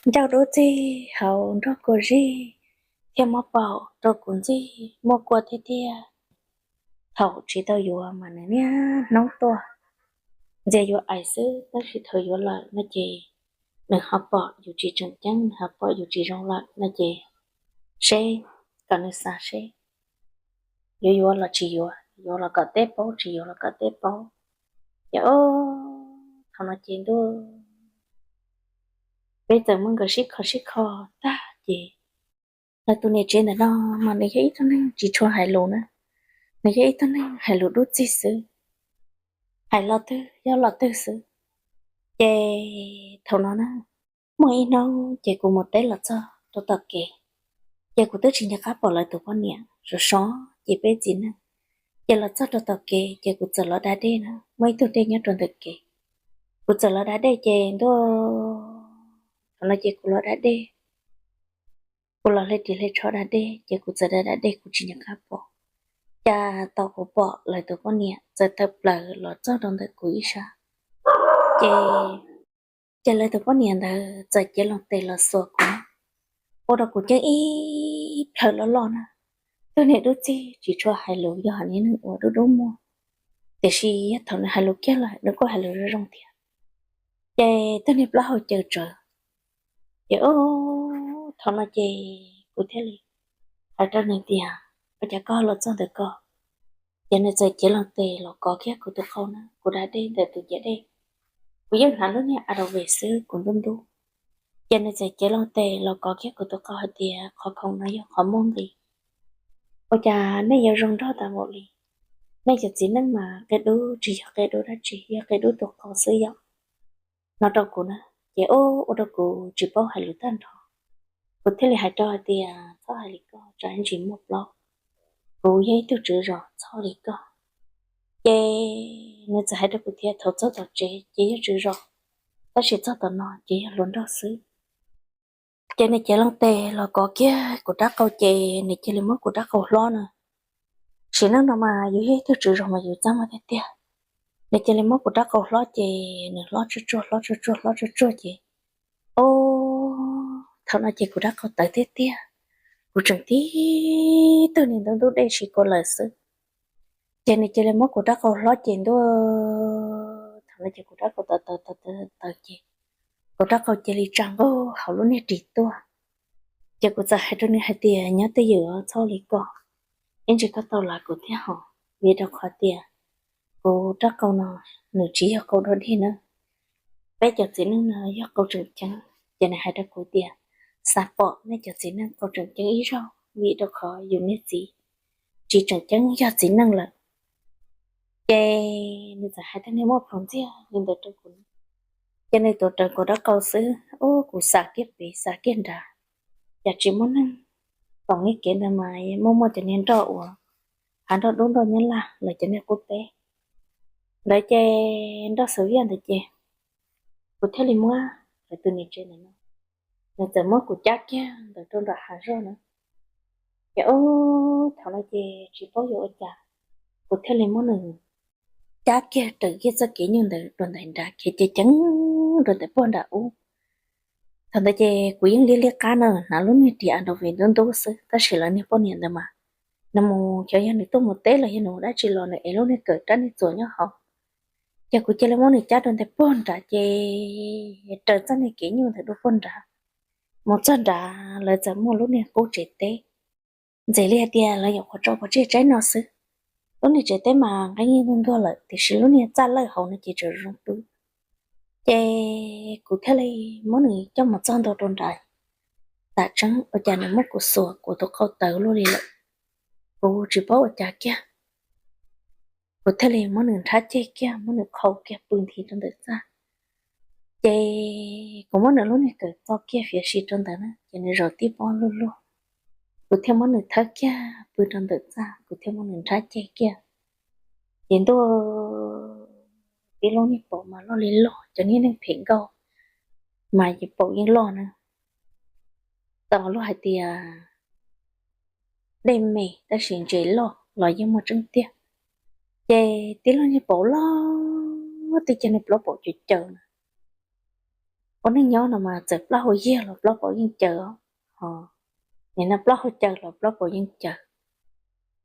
Ncauj dub txig hauv nrog kua zib, thiaj muab paum rau kuv ntxig muaj kua thiab tiag. Thaum tsis tau yuav mas nws niaj hnub tuaj ntxias yuav ais xwb, tab sis thaum yuav lawm no ces nws ho pom yus tsis tseem ceeb, nws ho pom yus tsis zoo lawm no ces seb kom nws xav seb yuav yuav los tsis yuav, yuav los kom teb paub, tsis yuav los kom teb paub. Ces o, thaum no ces ntuj, peb txawm muab nkawd sib kho sib kho tag ces lawv tus niam tsev ntawm no mas nws yog ib tug neeg tsis tshua hais lus na, nws yog ib tug neeg hais lus dub txig xwb, hais lo twg yog lo twg xwb. Ces thaum no na, muaj ib hnub ces kuv mus teb los txog rau tom kev, ces kuv twb tsis nco qab pom lawv tus poj niam sov sov ces peb txiv neej. Ces los txog rau tom kev ces kuv txawm los da dej na, muaj ib tug dej nyob rau ntawm kev. Kuv txawm los da dej ces ntuj, thaum no ces kuv los da dej, kuv los hle ris hle tsho da dej ces kuv txawm da da dej kuv tsis nco qab pom, cas tau kuv pom lawv tus poj niam txawm tawm plaws los txog rau ntawm kuv ib sab. Ces, ces lawv tus poj niam ntawd txawm cev loo tes los xuas kuv, ua rau kuv ceeb ib plhaw loj loj na. Tug niag dub txig tsis tshua hais lus, yog hais niag neeg uas dub dub muag, tiam sis yog thaum nws hais lus kiag lawm nws kuj hais lus zoo zoo thiab. Ces tug niag plaub hau caws tsawv. Ces o, thaum no ces kuv thiaj li hais rau nws tias, ua cas koj los txog ntawm ko? Ces nws txawm cev loo tes los kov kiag kuv tus qau na, kuv da dej ntawm tus ciav dej, kuv yeej hnav lub niag a da ves xwb kuv ntub ntub. Ces nws txawm cev loo tes los kov kiag kuv tus qau hais tias, qhov khoom no yog qhov muaj nqis. Ua cas nej yuav zoo nraug tas npaum li? Nej cov txiv neej mas qia dub tsis yog qia dub dab tsi, yog qia dub tus qau xwb yom, no rau kuv na. Ces o, ua rau kuv tsis paub hais lus tag nrho. Kuv thiaj li hais rau hais tias, txhob hais li koj, tsam ntsis muaj plaub, kuv yog ib tug tswv zos, txhob li koj. Ces nws txawm hais rau kuv tias, thaum txog tom tsev ces yog tswv zos, tab sis txog tom no ces yog hluas nraug xwb. Ces nws cev loo tes los kov kiag kuv rab qau ces nws cia li muab kuv rab qau hlob na. Sim neej no mas yus yog ib tug tswv zos mas yus txaj muag tiag tiag. Nws cia li muab kuv rab qau hlob ces nws hlob tsuag tsuag hlob tsuag tsuag hlob tsuag tsuag ces o, thaum no ces kuv rab qau tawv tiag tiag, kuv tseem tib tug niag ntub ntub dej si kua lawm xwb. Ces nws cia li muab kuv rab qau hlob ces ntuj, thaum no ces kuv rab qau tawv tawv tawv tawv ces kuv rab qau cia li tsa nqug hauv lub niag ris tuaj. Ces kuv txawm hais rau nws hais tias, nyob twj ywm txhob li koj, ib ntsis koj tau lav kuv thiab hos, vim rau qhov tias kuv rab qau no nws tsis yog qau dog dig na, peb cov txiv neej no yog qau tseem ceeb. Ces nws hais rau kuv tias, xav pom nej cov txiv neej qau tseem ceeb ib zaug, vim rau qhov yus niag txiv tsis tseem ceeb yog txiv neej lawm. Ces nws txawm hais tej niag muaj plhus ntxiag li ntawd rau kuv. Ces nws tuav rawv kuv rab qau xwb, ub, kuv xav kiag pem xav kiag nrad, cas tsis muaj neeg. Tom niag kev ntawd mas muaj muaj cov niag nroj uas hav nroj dub nroj nyab laj lawv cov niag qub teb ntawd ces nroj xav viaj ntawd ces kuv thiaj li muab lawv tus niam tsev ntawm no, nws txawm muab kuv cab kiag ntawd rau nram hav zog na. Ces ub, thaum no ces tsis paub yuav ua cas, kuv thiaj li muab nws cab kiag raws kiag txoj kev nyuj ntawd rau ntawm nrad khiav ceev ceev rau ntawm puag nram ub. Thaum ntawd ces kuv yeej liab liab qab na, hnav lub niag ris a dau ve ntub ntub xwb, tab sis lawv niag poj niam ntawd mas nws mus xyov yog nws tuaj mus teb los yog nws mus dab tsi los nws ev lub niag kawm rab niag txuas nyob hauv. Ces kuv cia li muab nws cab rau ntawm puag nrad ces raws txoj niag kev nyuj ntawd dua puag nrad. Mus txog nrad lawv txawm muaj lub niag qub tsev teb, ntxim li hais tias lawv nyuam qhuav tso pov tseg tsaib no xwb. Lub niag tsev teb mas nqeeb yeej ntuag ntuag lawm tiam sis lub niag txaj lawj hauv no ces tseem zoo pw. Ces kuv thiaj li muab nws coj mus txog ntua rau nrad, tam tseeb ua cas nws muab kuv xuas kuv tus qau tawv luaj li lawm. Kuv tsis paub ua cas kiag, kuv thiaj li muab nws nrhab ceg kiag, muab nws qhau kiag pw nthi rau ntawm txaj. Ces kuv muab nws lub niag kawm txo kiag fiav si rau ntawd na, ces nws zaum tib pob luag luag. Kuv thiaj muab nws thawb kiag pw rau ntawm txaj, kuv thiaj muab nws nrhab ceg kiag. Ces ntuj, tib lub niag paum mas loj li loj, cov niag neeg phem nkauj mas yeej paum yeej loj na. Tau luag hais tias dej me tab sis ntses loj los yeej muaj tseeb tiag. Ces tib lub niag paum loj, tib cov niag plaub paum caws caws na. Ua neej nyob no mas txawm plaub hau yag los plaub paum yeej caws os, ho nim no plaub hau caws los plaub paum yeej caws.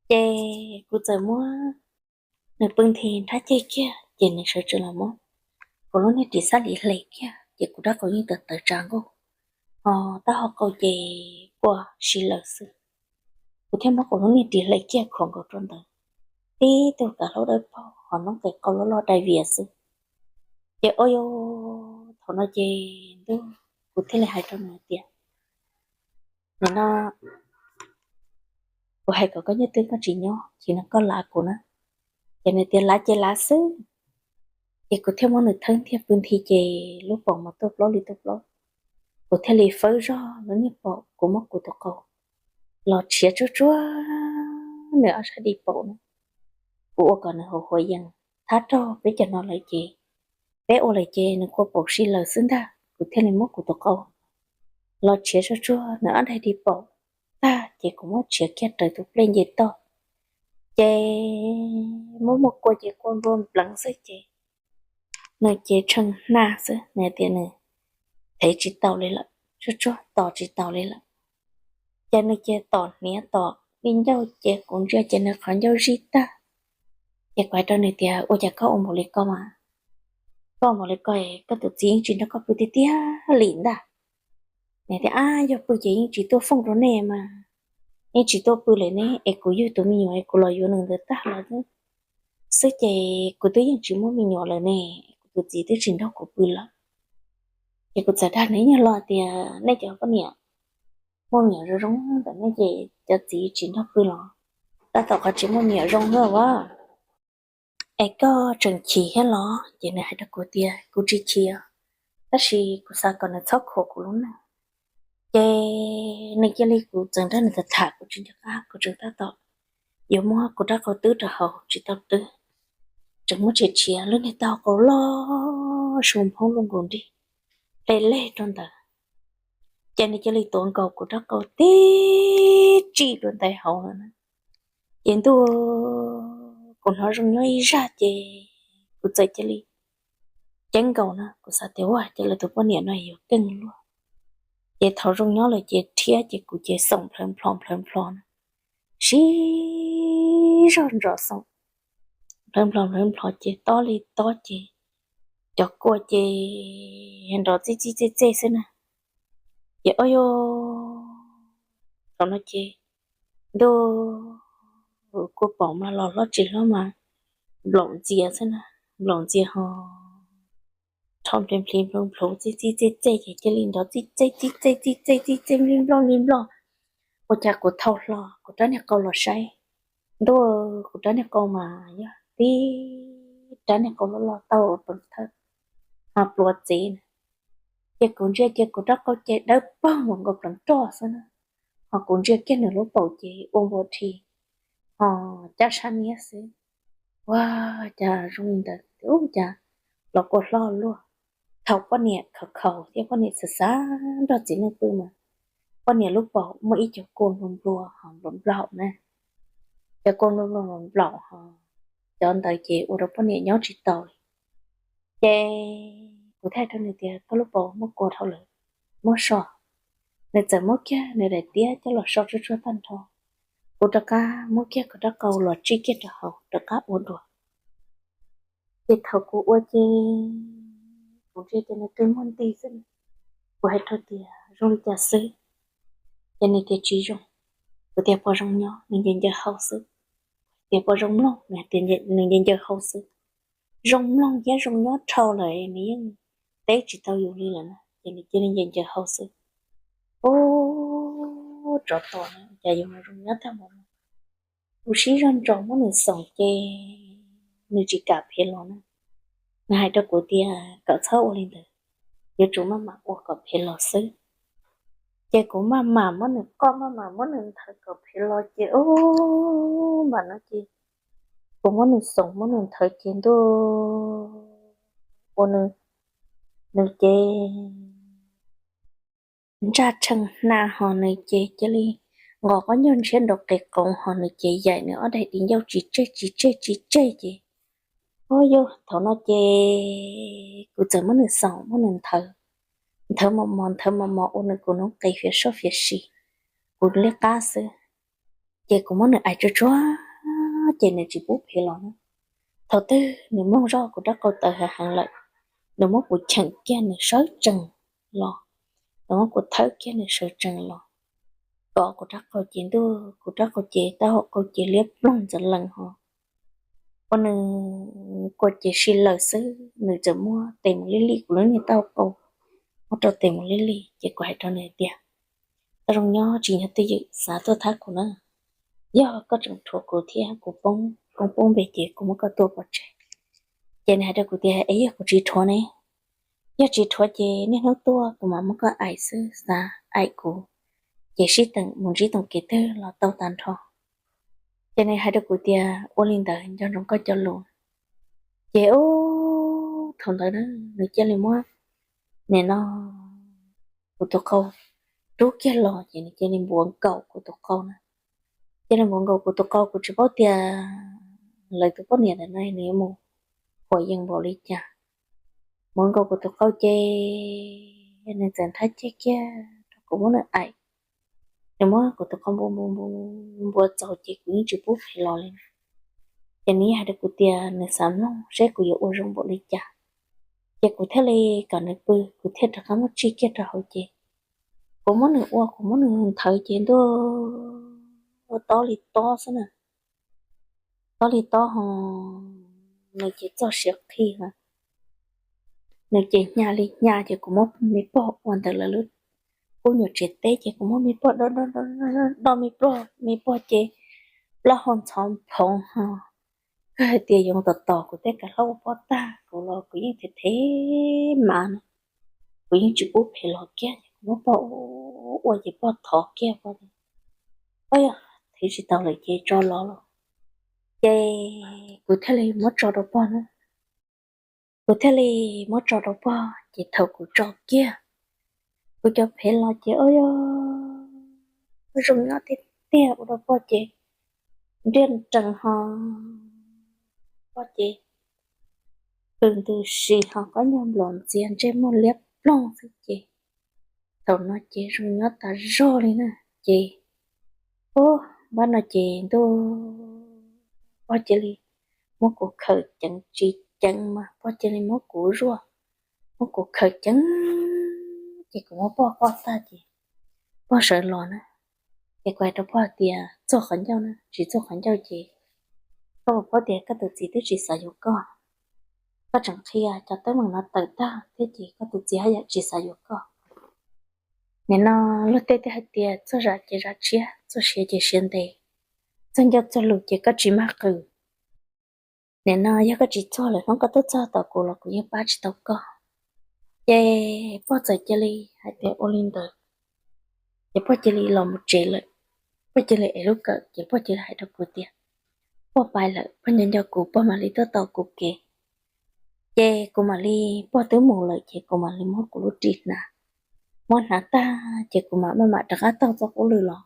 Ces kuv txawm muab nws pw nthi nrhab ceg kiag ces nws sawv tsees los muab kuv lub niag ris xab lis hle kiag ces kuv rab qau yeej tawv tawv tsa nkuj, ho taub hau qau ces ua si lawm xwb. Kuv thiaj muab kuv lub niag ris hle kiag khuam nkaus rau ntawd, tib tug kav hlaub dawb paug ho noob qes qau loj loj dai vias xwb. Ces ua, thaum no ces ntuj, kuv thiaj li hais rau nws tias, nim no kuv hais kom koj nyob twg koj tsis nyob ces no koj lav kuv na. Ces nws tias lav ces lav xwb. Ces kuv thiaj muab nws thawb ntiag pw nthi ces lub paum mas tuaj plaub li tuaj plaub. Kuv thiaj li fawb zog lub niag paum, kuv muab kuv tus qau los tshiav tsuag tsuag nws ob sab di paum na. Kuv ua kom nws hauv huav yees, thab raug peb cov no lawm ces, peb ua lawm ces nws kua paum si lawm xwb ntag. Kuv thiaj li muab kuv tus qau los tshiav tsuag tsuag nws ob daim di paum tag ces kuv muab tshiav kiag raws tus plej nce toj. Ces muab muab kua ces kua nplua npleev xwb ces nws ces tshee hna xwb, nws tias nws thev tsis tau li lawm, tsuag tsuag tos tsis tau li lawm. Ces nws ces tom hniav tom li ncauj ces kuv ntsia ces nws qhov ncauj zij tag. Ces kuv hais rau nws tias ua cas koj ua npaum li ko mas, koj ua npaum li ko, koj tus txiv yeej tsis nrog koj pw tiag tiag li ntag. Nws tias ab, yog pw ces yeej tsis tuaj fooj rau nej mas, yeej tsis tuaj pw lawm ne, es kuv yug tus me nyuam es kuv los yuav nws ntawd tag los xwb ces kuv twb yeej tsis muaj me nyuam lawm ne, kuv tus txiv twb tsis nrog kuv pw lawm. Ces kuv txawm dag nws ib nyuag lo tias nej cov poj niam muaj me nyuam zoo zoo ntawm nej ces cov txiv tsis nrog pw los tab tom qhov tsis muaj me nyuam zoo na as. Es koj tseem chim thiab los? Ces nws hais rau kuv tias kuv tsis chim, tab sis kuv xav kom nws txhob khuam kuv lub neej. Ces nws cia li, kuv txawm nrog nws tham tham kuv tsis nco qab, kuv tseem tab tom yuav muab kuv rab qau twb rau hauv tsis tau twb, tseem muab tshiav tshiav lub niag taub hau qau loj su nphoob luaj nkaus nrig hle leg rau ntawd. Ces nws cia li tuav nkaus kuv rab qau tib tsim dua ntais hauv lawm na. Ces ntuj, kuv hnov zoo nyob ib zaj ces kuv txawm cia li ceeb nkaus na, kuv xav tias ua cas lawv tus poj niam no yuav keej luaj. Ces thaum zoo nyob lawm ces rhiab ces kuv ces xoom nplhawv nplho nplhawv nplho na, siv zog ntsos xoom nplhawv nplho nplhawv nplho ces tob li tob ces cov kua ces nrov txij txij txej txej xwb na. Ces o yo, thaum no ces ntuj, kua paum mas los hlob tsis hlob mas nplaum ntxias xwb na, nplaum ntxias ho rho nplhis nplhis nplhov nplhov txij txij txej txej ces cia li nrov txij txej txij txej txij txej txij txej nplij nploj nplij nploj. Ua cas kuv thau hlo kuv rab niag qau los saib, ntuj, kuv rab niag qau mas yog tib rab niag qau loj loj tau pleev thawj ho pluav txiv na. Ces kuv ntsia ces kuv rab qau ces dawb paug nkaus pleev roj xwb na, ho kuv ntsia kiag nws lub paum ces ua npua rhi ho caj sab niab xwb. Ua cas zoo li ntawd, ua cas los kua hlob luaj. Thaum poj niam khaus khaus thiab poj niam xav xav nrog txiv neej pw mas poj niam lub paum muaj ib co kua nplua nplua ho nplaum nplaum na, cov kua nplua nplua nplaum nplaum ho cov ntawd ces ua rau poj niam nyob tsis tau li. Ces kuv thiaj rau nws tias koj lub paum muaj kua dhau lawm, muab so. Nws txawm muab kiag nws daim tiab coj los so tsuag tsuag tag nrho. Kuv rov qab muab kiag kuv rab qau los tsij kiag rau hauv rov qab ua dua. Ces thaum kuv ua ces kuv ntsia ces nws twb muaj nti xwb. Kuv hais rau tias zoo li cas xwb, ces nws tias tsis zoo. Kuv tias puas zoo nyob, nws ncaws ncaws hau xwb. Tias puas zoo mloog, nws tias nws ncaws ncaws hau xwb. Zoo mloog thiab zoo nyob dhau lawm nws yeej teb tsis tau yus li lawm na, ces nws cia li ncaws ncaws hau xwb. Ub, tsov tom na, cas yus mas zoo nyob tag npaum no. Kuv siv zog ntsos muab nws xoom ces nws tsis kam phem los na. Nws hais rau kuv tias kom txhob ua li ntawd, yuav tsum maj mam ua kom phem los xwb. Ces kuv maj mam muab nws qoj, maj mam muab nws nthawv kom phem los ces ub, mam no ces kuv muab nws xoom muab nws nthawv ces ntuj, ua nws, nws ces ntsaj tshee hna ho nws ces cia li nqos qab ncauj ntshiab nraum qis qoov ho nws ces yaim nws ob daim di ncauj tsis tseg tsis tseg tsis tseg ces, ua yog thaum no ces kuv txawm muab nws xoom muab nws nthawv, nthawv mos mos nthawv mos mos ua nws kuv noob qes fiav soj fiav si, kuv liab qab xwb. Ces kuv muab nws aim tsuag tsuag ces nws tsis pub phem los na. Thaum twg nws mloog zoj kuv rab qau tawv heev heev lawm, nws muab kuv cheem kiag nws sawv tsees los, nws muab kuv thawb kiag nws sawv tsees los, kom kuv rab qau ces ntuj, kuv rab qau ces taub hau qau ces liab ploog ntxeev lees ho. Ua nws kua ces si lawm xwb, nws txawm muab tes mus lij lij kuv lub niag taub hau qau, muab rau tes mus lij lij ces kuv hais rau nws tias, Koj zoo nyob tsis nyob twj ywm xav tuaj thab kuv na. Yog koj tseem rhuav kuv thiab kuv poob koob poob npe ces kuv muab koj tua pov tseg. Ces nws hais rau kuv tias, Es yog kuv tsis rhuav ne? Yog tsis rhuav ces niaj hnub tuaj kuv mam muab koj aim xwb, xav aim kuv ces sib teem mus ntsib tau kev twg los tau tag nrho. Ces nws hais rau kuv tias, Ua li ntawd nco ntsoov koj cov lus. Ces ub, thaum ntawd na nws cia li muab, nim no kuv tus qau rub kiag los ces nws cia li npuav nkaus kuv tus qau na. Cia li npuav nkaus kuv tus qau, kuv tsis paub tias lawv tus poj niam ntawm no nws yuav mus huam yees npaum li cas. Npuav nkaus kuv tus qau ces nws txawm nthab ceg kiag rau kuv muab nws aim. Nws muab kuv tus qau npu npu npu npuav txaus ces kuv yeej tsis pub phem los li. Ces nws yeej hais rau kuv tias nws xav mloog seb kuv yuav ua zoo npaum li cas. Ces kuv thiaj li kom nws pw, kuv thiaj rov qab muab tsij kiag rau hauv ces kuv muab nws ua, kuv muab nws nthawv ces ntuj, tob li tob xwb na. Tob li tob ho, nws ces txoj sia qhi na. Nws ces hnya li hnya ces kuv muab me pog ua ntawm lawv lub qub nyuag tsev teb ces kuv muab me pog do do do do me pog, me pog ces plaub hau ntxhov phoov ho. Kawg hais tias yuav tos tos kuv tej kav hlaub ua poj tag, kuv los kuv yeej thev thev mas na, kuv yeej tsis pub phem los kiag, kuv muab pog ua ces pog thov kiag pog tias, Ob yog thev tsis tau lawm ces tso los los. Ces kuv thiaj li muab tso rau pog na. Kuv thiaj li muab tso rau pog ces thaum kuv tso kiag kuv cov phem los ces ob yog zoo nyob tiag tiag ua rau pog ces nriaj nrees ho, pog ces plws ntws si ho, qab nyuag nplos ntxiag ntsej muag liab ploog xwb ces thaum no ces zoo nyob tas zog li na. Ces ub, npab no ces ntuj, pog cia li muab kuv khawm ceev tsis ceev mas pog cia li muab kuv zuaj, muab kuv khawm ceev ces kuv muab pog quaj tag ces pog sawv los na. Ces kuv hais rau pog tias, Txuag qhov ncauj na, tsis txuag qhov ncauj ces koj puas paub tias koj tus txiv twb tsis xav yuav koj. Koj tseem qhia cov teeb meem no tawm tag thiab ces koj tus txiv haj yam tsis xav yuav koj. Nim no luag tej twb hais tias txuag zam ces zam tshiab, txuag siav ces siav ntev, txuag ncauj txuag lus ces koj tsis mag qws. Nim no yog koj tsis txuag lawm, hnub koj tuaj txog tom kuv los kuv yeej pab tsis tau koj. Ces pog txawm cia li hais tias ua li ntawd, ces pog cia li los mus tsev lawm. Pog cia li ev lub kawm ces pog cia li hais rau kuv tias pog pais lawm, pog nco nco kuv, pog mam li tuaj tos kuv kev. Ces kuv mam li, pog twb mus lawm ces kuv mam li muab kuv lub ris hnav. Muab hnav tag ces kuv mam maj mam rov qab taug txoj qub lw los.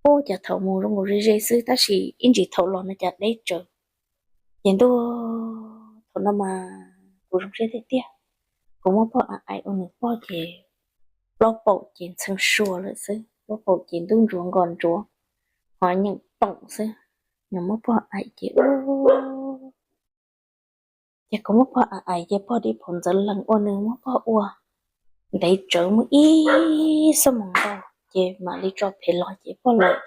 Ub, cas thaum mus zoo nkaus ze ze xwb tab sis ib ntsis thaum los no cas deb tsawv. Ces ntuj, thaum no mas kuv zoo siab tiag tiag. Kuv muab pog aim aim ua nws pog ces plaub paum ces ntxhee sua lawm xwb, plaub paum ces ntub ntsuav nkos ntsuav, ho nyeem poom xwb. Nws muab pog aim ces ub, ces kuv muab pog aim aim ces pog dib phaum ntxeev lees ua nws muab pog ua ntev tsawv muaj ib xuab moos nkaus ces mam li tso phem los ces pog lawm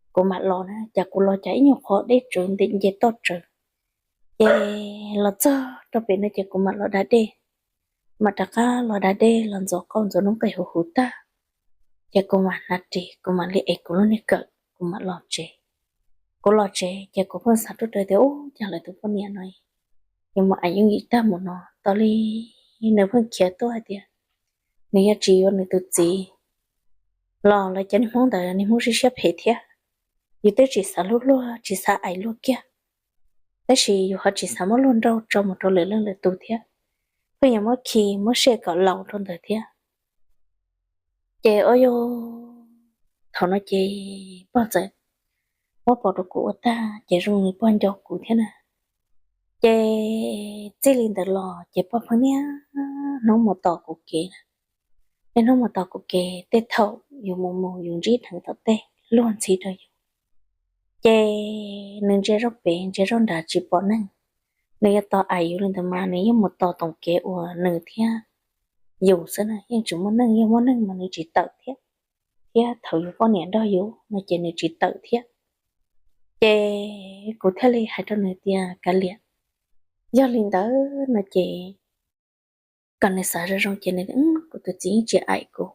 ces kuv mam los na, cas kuv los cas ib nyuag qhov deb tsawv nce toj tsawv. Ces los txog rau pem no ces kuv mam los da dej, mam rov qab los da dej los ntxuav qau ntxuav noob qes huv huv tag, ces kuv mam hnav ris kuv mam li ev kuv lub niag kawm kuv mam los tsev. Kuv los tsev ces kuv pheej xav ruaj raws tias ub, cas lawv tus poj niam no yuav mus aim yooj yim tag mus no, tas li nws pheej khiav tuaj hais tias nws yuav tsis yuav nws tus txiv los lawv cov niag Hmoob ntawd niag Hmoob siab siab phem thiab. Yus twb tsis xav hlub luag tsis xav aim luag kiag, tab sis yus ho tsis xav muab luag nrauj tso mus rau lwm leej lwm tus thiab, pheej yuav muab khi muab sij kom laus rau ntawd thiab. Ces ua yog thaum no ces pog txawm muab pov rau kuv ua tag ces zoo li pog nco kuv thiab na. Ces txij li ntawd los ces pog pheej niaj hnub mus tos kuv kev na. Niaj hnub mus tos kuv kev, tej thaum yus mus mus yus ntsib dheev tom tej luag ntxhi rau yus. Ces nws ntsia zoj pem ntsia zoj nrad tsis pom neeg. Nws yuav tos ais yus li ntawd mas nws yeej mus tos tom kev uas nws thiab yus xwb na, yeej tsis muaj neeg, yog muaj neeg mas nws tsis tawm thiab. Thiab thaum yus poj niam nrog yus no ces nws tsis tawm thiab. Ces kuv thiaj li hais rau nws tias, kav liam, yog li ntawd no ces kom nws xav zoo zoo ces nws, kuv tus txiv yeej tsis aim kuv,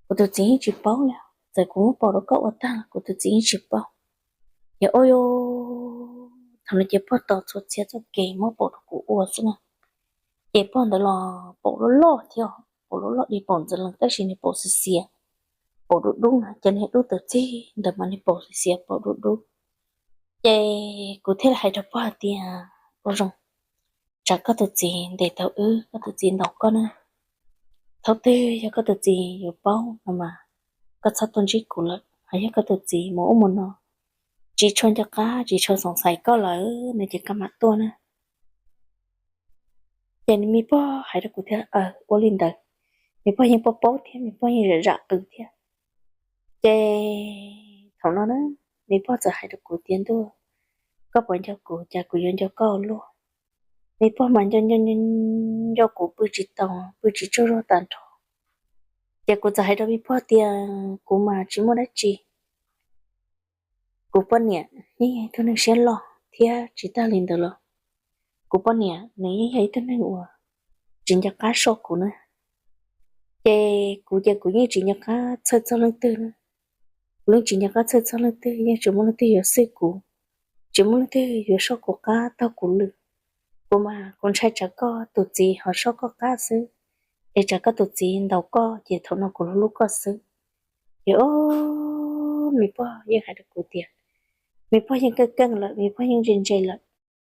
kuv tus txiv yeej tsis paub li, txawm kuv muab paum rau koj ua tag los kuv tus txiv yeej tsis paub. Ces ua, thaum no ces pog tos txhua txhia txoj kev muab paum rau kuv ua xwb na. Ces pog ntawd los paum loj loj thiab, paum loj loj li paum ntxwv lees tab sis nws paum xiav xiav, paum dub dub na, ces nws dub tawm txij ntawd mas nws paum xiav xiav paum dub dub. Ces kuv thiaj li hais rau pog hais tias, ua zoo, tsam koj tus txiv ntes tau wb, koj tus txiv ntaus koj na, thaum twg yog koj tus txiv yuav paub no mas koj txhob tuaj ntsib kuv lawm, hos yog koj tus txiv mus ub mus no tsis tshua nco qab tsis tshua xoom xaiv koj lawm no ces koj mam tuaj na. Ces nws me pog hais rau kuv tias, ua li ntawd. Me pog yeej paub paub thiab me pog yeej zam zam qws thiab. Ces thaum no na, me pog txawm hais rau kuv tias, ntuj, koj puas nco kuv, cas kuv yuav nco koj luaj. Me pog mas nco nco nco kuv pw tsis tau, pw tsis tsaug zog tag nrho. Ces kuv txawm hais rau me pog tias, kuv mas tsis muaj dab tsi, kuv poj niam yeej yog ib tug neeg siab loj thiab tsis tag li ntawd los kuv poj niam nws yeej yog ib tug neeg uas tsis nco qab soj kuv na. Ces kuv ces kuv yeej tsis nco qab txhawj txog leej twg na, kuv yeej tsis nco qab txhawj txog leej twg, yeej tsis muaj leej twg yuav xwj kuv, tsis muaj leej twg yuav soj kuv qab taug kuv lw. Kuv mas kuv ntshai tsam koj tus txiv ho soj koj qab xwb, es tsam koj tus txiv ntaus koj ces thaum no kuv hlub hlub koj xwb. Ces o, me pog yeej hais rau kuv tias, me pog yeej keej keej lawm, me pog yeej ntse ntse lawm.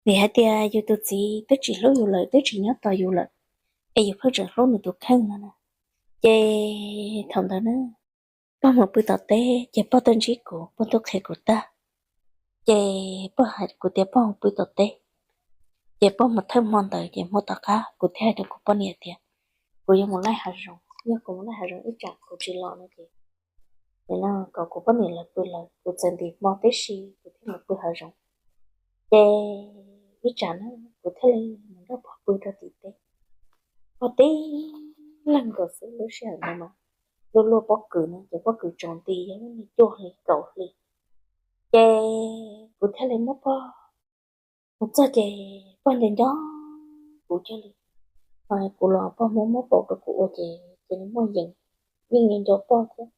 Vim hais tias yus tus txiv twb tsis hlub yus lawm, twb tsis nyob tos yus lawm, es yus pheej tseem hlub nws tus kheej no na. Ces thaum ntawd na, pog mus pw tom teb ces pog tuaj ntsib kuv, pog tuaj qhia kuv tag. Ces pog hais kuv tias pog mus pw tom teb. Ces pog mus thawj hmo ntawd ces hmo tom qab kuv thiaj hais rau kuv poj niam tias, kuv yuav mus laij hav zoov, yog kuv mus laij hav zoov ib tsam kuv tsis los no ces, no kom kuv poj niam lawv pw lawv, kuv txawm ntim hmo tib si kuv thiaj mus pw hav zoov. Ces ib tsam na kuv thiaj li mus nrog pog pw rau tim teb. Pog tib leeg nkaus xwb, lub sij hawm ntawd mas luaj luaj pob kws no ces pob kws tsaus nti yog lub niag cuaj hli kaum hli. Ces kuv thiaj li muab pog, mus txog ces pog nco nco kuv cia li, kuv los pog muab muab paum rau kuv ua ces cia li muaj yees, yeej nco nco pog thiab.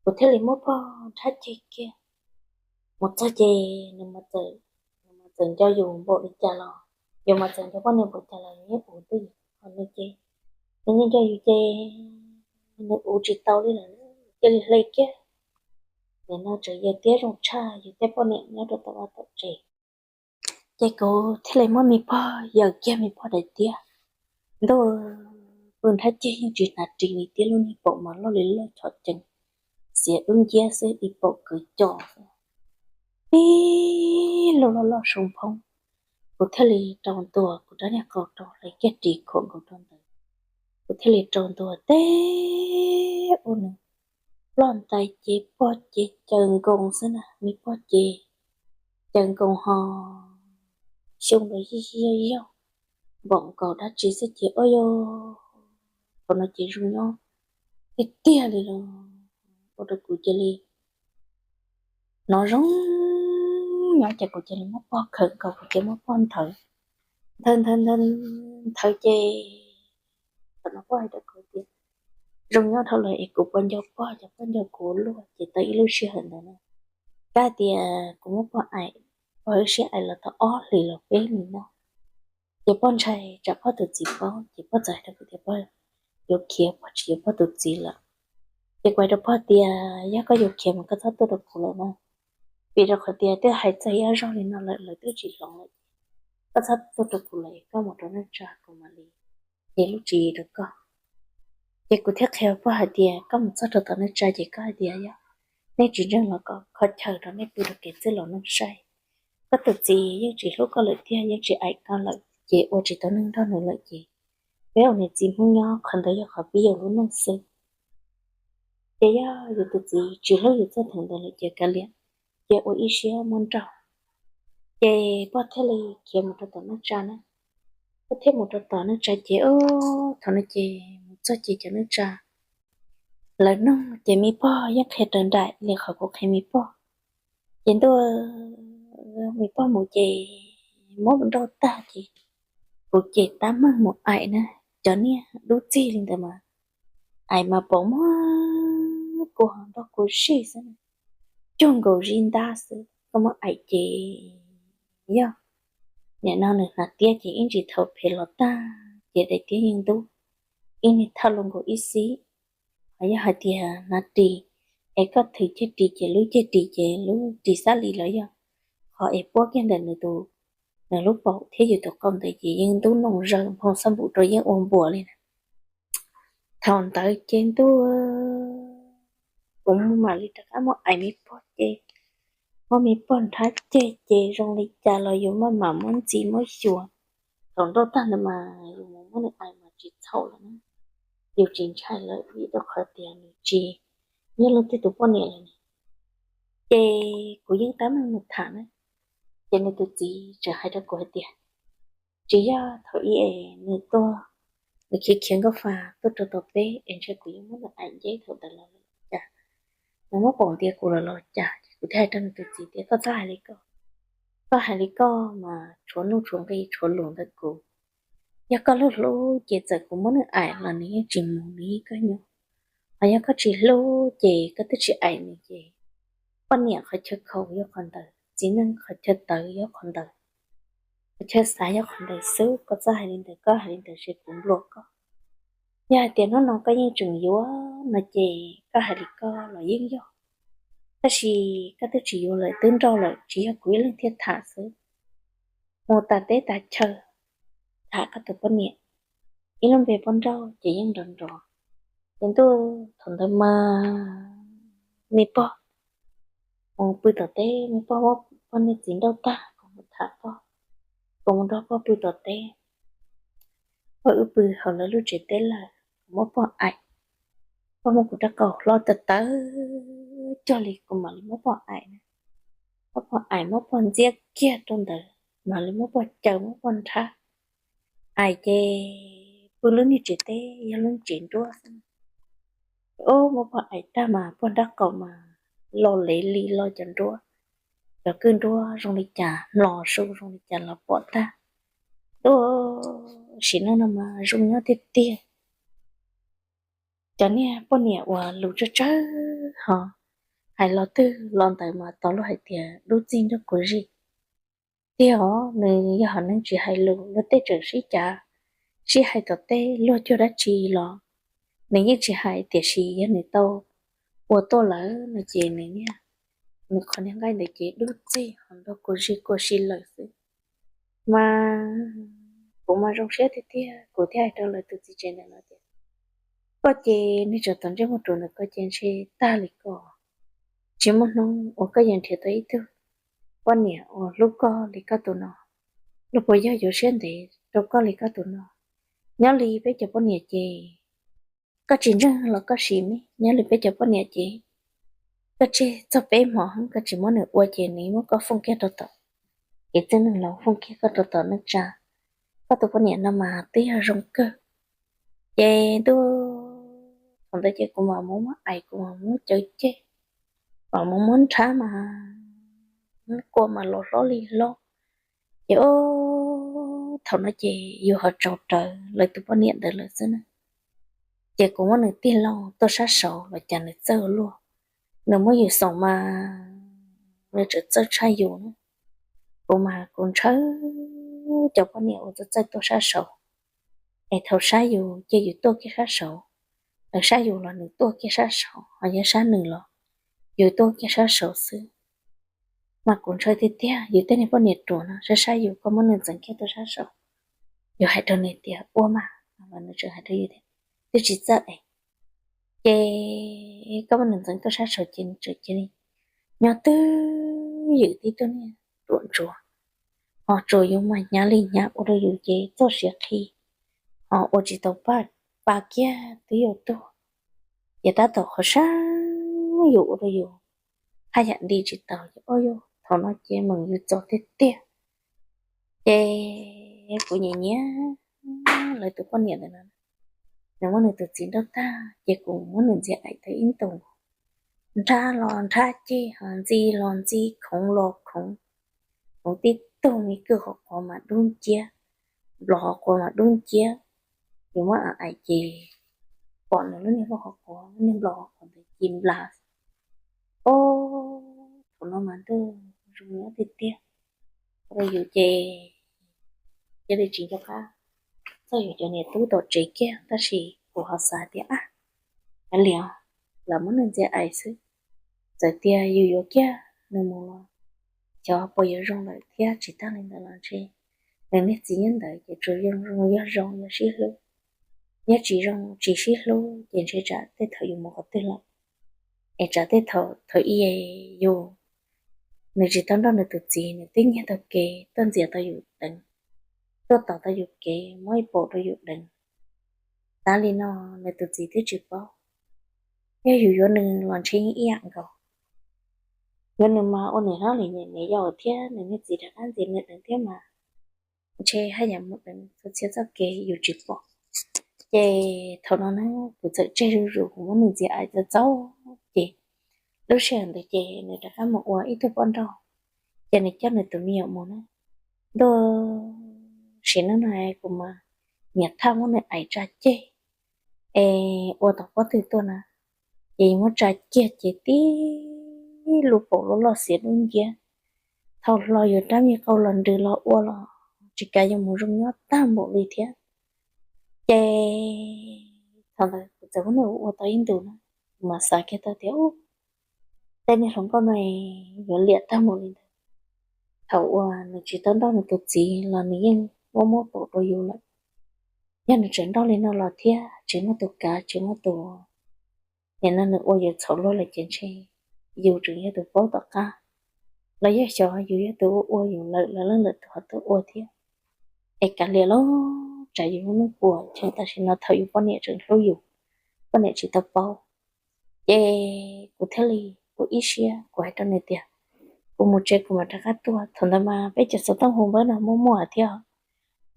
Kuv thiaj li muab pog nrhab ceg kiag. Mus txog ces nws mas txawm, nws mas txawm nco yus npaum li cas los, yus mas txawm nco poj niam npaum cas los nws yeej ua twj ywm, ho nws ces nws yeej nco yus ces nws ua tsis tau li lawm, cia li hle kiag. Nim no tseem yog tiab zoo tshaj yus tej poj niam nyob rau tom vaj tom tsev. Ces kuv thiaj li muab me pog yaws kiag me pog daim tiab. Ntuj, pw nrhab ceg yeej tsis hnav ris li thiab, lub niag paum mas loj li loj chom cees, xiav dub nciab xwb, ib paum kwv co xwb, tib lub loj loj soo phoob. Kuv thiaj li rau ntua kuv rab niag qau rau, hlais kiag ris khuam nkaus rau ntawd. Kuv thiaj li rau ntua teb ua nws ploj ntais ces pog ces caws nkoos xwb na, me pog ces caws nkoos ho xyoo nkaus yig yig yog, npaum nkaus dab tsi xwb ces ua yog, thaum no ces zoo nyob tiag tiag li los ua rau kuv cia li hnov zoo nyob ces kuv cia li muab pog khawm nkaus, kuv cia li muab pog nthawv, nthawv nthawv nthawv nthawv ces thaum no pog hais rau kuv tias, zoo nyob dhau lawm es kuv puas nco pog, ces pog nco kuv luaj. Ces tau ib lub sij hawm ntawd na, kab tias kuv muab pog aim, pog wb sib aim los tau ob hlis los peb hlis no. Ces pog ntshai tsam pog tus txiv paub ces pog txawm hais rau kuv tias pog yuav khiav, pog tsis yuav pog tus txiv lawm. Ces kuv hais rau pog tias yog koj yuav khiav mas koj txhob tuaj rau kuv lawm na, vim rau qhov tias twb hais txog ib ob zaug li no lawm lawv twb tsis hloov lawm. Koj txhob tuaj rau kuv lawm, koj mus rau neej tsa kuv mam li ces lub tswv yim rau koj. Ces kuv thiaj qhia pog hais tias koj mus txog rau tom neej tsa ces koj hais tias yog nej tsis ntseeg los kom kho chaw rau nej pw rau kev txwj laus neej saib. Koj tus txiv yeej tsis hlub koj lawm thiab yeej tsis aim koj lawm ces ua tsis tau neeg nrog nws lawm ces peb ua niam txiv Hmoob nyob qhov ntawd yog qhov pib yus lub neej xwb. Ces yog yus tus txiv tsis hlub yus txog thaum ntawd lawm ces kav liam, cia ua ib siab muab nrauj. Ces pog thiaj li khiav mus rau tom neej tsa na. Pog thiaj mus rau tom neej tsa ces, thaum no ces mus txog ces cov neej tsa lawv nug ces me pog yeej qhia raws nraim li qhov kuv qhia me pog. Ces ntuj, me pog mus ces muab nrauj tag ces kuv ces tab meeg mus aim na. Cov niag dub txig li ntawd mas aim mas pom muag kua nrog kua zig xwb, cuag nkaus zib ntab xwb. Koj muab aim ces yog nim no nws hnav tiab ces ib ntsis thaum phem los tag ces daim tiab yeej ntub ib niag thaj luaj nkaus ib xib. Ho yog hais tias hnav ris es koj thwm ceg ris ces lub ceg ris ces lub ris xab li los yog qhov es puab kiag ntawm nws tus, nws lub paum thiab yus tus qau ntawd ces yeej ntub noo zawg nphoo xab npum rau yeej ua npuas li na. Thaum ntawd ces ntuj, kuv mam li rov qab muab aim me pog ces muab me pog nrhab ceg ces zoo li cas los yus maj mam muab ntxi muab xyuas. Thaum nrauj tag ntawd mas yus mus muab nws aim mas tsis txhaum lawm na, yus tsis ntshai lawm vim rau qhov tias nws tsis yog leej twg tus poj niam lawm ne. Ces kuv yeej tab meeg mus tham na, ces nws tus txiv tseem hais rau kuv hais tias, tsis yog thaum ub es nws tuaj, nws khiav khiav nkauj fa tuaj rau tom peb es ntshe kuv yeej muab nws aim nceb thaum ntawd los cas, nws muab pom ntiav kuv lawm los cas. Ces kuv thiaj hais rau nws tus txiv tias koj txhob hais li koj, koj hais li koj mas tshuav nuj tshuav nqi tshuav lus ntawm kuv. Yog koj hlub hlub ces txawm kuv muab nws aim los nws yeej tsis mus, nws yeej koj nyob. Ho yog koj tsis hlub ces koj twb tsis aim nws ces poj niam qhov chaw khaus yog qhov ntawd, txiv neej qhov chaw tawv yog qhov ntawd, qhov chaw xav yog qhov ntawd xwb. Koj txhob hais li ntawd, koj hais li ntawd ces kuv nplua koj. Yog hais tias hnub no koj yeej tseem yuav no ces koj hais li koj los yeej yog, tab sis koj twb tsis yuav lawm, twb nrauj lawm, tsis yog kuv ib leeg thiaj tham xwb. Mus tas teb tas chaw tham koj tus poj niam, ib lub npe poj nrauj ces yeej nrov nrov. Ces ntuj thaum ntawd mas me pog mus pw tom teb, me pog muab poj niam txiv nrauj tag, kuv mus tham pog, kuv mus nrog pog pw tom teb. Pog wb pw hauv lawv lub tsev teb lawm, kuv muab pog aim, pog muab kuv rab qau hlob tawv tawv cog li kuv mam li muab pog aim na. Muab pog aim, muab pog ntxiab kiag rau ntawd, mam li muab pog caws, muab pog nrhab. Aim ces pw lub niag tsev teb yog lub tsev nruab xwb. Ub, muab pog aim tag mas pog nrab qaum mas lo lev li lo cov nruab, cov kwj nruab zoo li cas, hmlos su zoo li cas los pom tag. Ub, sim neej no mas zoo nyob tiag tiag. Cov niag poj niam uas lus tsawg tsawg ho hais los twg los ntawd mas tos luag hais tias dub txig nrog kua zig. Tiag os, nws yog hom neeg tsis hais lus, luag tej tseem sib cav, sib hais tom teb luag cuag dab tsi los nws yeej tsis hais, tiam sis yog nws tau ua tuaj lawm no ces nws niag, nws qhov niag nqaij ntawd ces dub txig ho nrog kua zig kua si lawm xwb. Mas kuv mas zoo siab tiag tiag, kuv thiaj hais rau lawv tus txiv tsev ntawd no tias, koj ces nws tseem tom ntsej muag ruam ntawm koj ces ntshe tag li ko, tsis muaj hnub uas koj yuav nrhiav tau ib tug poj niam uas hlub koj li koj tus no. Luag puas yog yuav siab ntev rau koj li koj tus no? Nyob li peb cov poj niam ces koj tsis ntseeg los koj sim ne, nyob li peb cov poj niam ces koj tseg txog peb hmo koj tsis muab nws ua ces nws muab koj foob kiag rau tom, ces txij neej laus foob kiag koj rau tom neej tsa. Koj tus poj niam no mas twb yog zoo kawg. Ces ntuj, thaum ntawd ces kuv mam muab muab aim, kuv mam muab cawv ceg, mam muab muab nrhab mas kua mas los hlob li hlob. Ces ub, thaum no ces yus ho tsaus rawv lawv tus poj niam ntawd lawm xwb na. Ces kuv muab nws tig loo tuaj sab saud los cas nws txawj ua luaj, nws muab yus xoom mas nws tseem txawj tshaj yus na. Kuv mas kuv ntshaw cov poj niam uas txawj txawj tuaj sab saud, es thaum sab yus ces yus tuaj kiag sab saud, lawv sab yus los nws tuaj kiag sab saud, ho yog sab nws los yus tuaj kiag sab saud xwb. Mas kuv ntshaw tiag tiag yus tej niag poj niam ruam no, sab sab yus koj muab nws ntxeev kiag tuaj sab saud, yus hais rau nws tias ua mas, mas nws tseem hais rau yus tias twb tsis txawj es. Ces koj muab nws ntxeev tuaj sab saud ces nws tseem cia li nyob twj ywm tib tug niag ruam ntsuav, ho tsuas yus mas hnyav li hnyav ua rau yus ces txoj sia qhi, ho ua tsis tau pa, pa kiag twb yuav tuag. Ces tab tom qhov sab yus ua rau yus haj yam nti tsis tau ces, o yus, thaum no ces meem yus txog tiag tiag. Ces kuv nyiam nyiam lawv tus poj niam ntawd no, nws muab nws tus txiv nrauj tag ces kuv muab nws ntxias aim tau ib ntus, nrhab los nrhab ceg, ntxi los ntxi, khoov los khoov, khoov tib tug, me kwj qhov quav mas dub nciab, nplos qhov quav mas dub nciab. Yus muab aim aim ces pom nws lub niag lub qhov quav, lub niag nplos qhov quav ntawd ci nplas. O, thaum no mas ntuj zoo nyob tiag tiag rau yus ces cia li tsis nco qab txog yus cov niam tub tom tsev kiag, tab sis kuv ho xav tias, ab, kav liam, lam muab nws ntxias aim xwb, txawm tias yus yuav kiag nws mus los xyov puas yuav zoo lawm thiab. Tsis tag li ntawd los ntshe nws niag txiv nyob ntawd ces tsuas zoo zoo yog zoo yog sib hlub, yog tsis zoo tsis sib hlub ces ntshe tsam tej thaum yus mus qhov twg lawm, es tsam tej thaum thaum ub yus, nws tsis tau nrauj nws tus txiv, nws twb nyiag tau kev tuaj ntxias tau yus deev, tuaj tos tau yus kev muab ib paum rau yus deev. Tav li no nws tus txiv twb tsis paub. Yog yus yuav nws los ntshe yeej ib yam nkaus. Yuav nws mas ua niam hlob li niam yau thiab nws niag txiv rov qab ntxias nws deev thiab mas ntshe haj yam mus deev txhua txhia txoj kev yus tsis pom. Ces thaum no na kuv txawm tseg zuj zus, kuv muab nws ntxias aim txaus txaus ces lub sij hawm ntawd ces nws rov qab mus ua ib tug poj nrauj, ces nws coj nws tus me nyuam mus na. Ntuj, sim neej no kuv mas nyiam thaj muab nws aim tsa ceg, es ua tom pob tw tuaj na, ces muab tsa kiag ces tib lub paum loj loj xiav dub nciab, thaum hlo yus rab me qau los nrws los ua los tsis kav yuav mus zoo nyob tag npaum li thiab. Ces thaum ntawd kuv txawm muab nws ua tau ib ntus na, kuv mam xav kiag tau tias, u, tej niag hluas nkauj no yuav liam tag npaum li ntawd. Thaum uas nws tsis tau nrauj nws tus txiv los nws yeej muab muab paum rau yus lawm. Yog nws tseem nrauj li no los thiab tsis muaj tus kav tsis muaj tus, nim no nws ua yus txhaum luag lawm ces ntshe yus tseem yog tus paub tom qab, los yog xyov yus yog tus ua ua yus lawm los leej lwm tus ho tuaj ua thiab. Es kav liam los tsam yus lub neej puas tseeb, tam sim no thaum yus poj niam tseem hlub yus, poj niam tsis tau paub. Ces kuv thiaj li, kuv ib siab kuv hais rau nws tias, kuv mus tsev kuv mam rov qab tuaj. Thaum ntawd mas peb cov xov tooj hu npawb no muaj muaj thiab,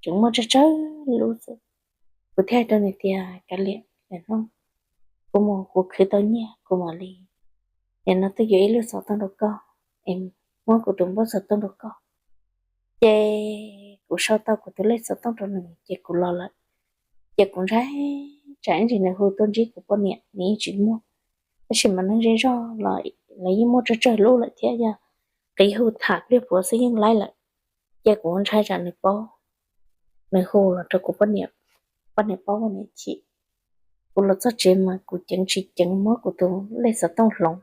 tseem muaj tsawg tsawg lub xwb. Kuv thiaj hais rau nws tias, kav liam, lwm hnub kuv mus kuv khwv tau nyiaj kuv mam li, nim no tuaj yuav ib lub xov tooj rau koj, es muab kuv tus npawb xov tooj rau koj. Ces kuv sau tau kuv tus lej xov tooj rau nws ces kuv los lawm. Ces kuv ntshai tsam ib ntsis nws hu tuaj ntsib kuv poj niam nws yeej tsis muaj, tab sis mas neeg zej zog los lawv yeej muaj tsawg tsawg lub lawm thiab, yog qiv hu tham pliag puav xwb yeej laib lawm. Ces kuv ntshai tsam nws paub, nws hu los rau kuv poj niam, poj niam paub poj niam chim. Kuv los txog tsev mas kuv ceev tsis ceev muab kuv tus lej xov tooj hloov,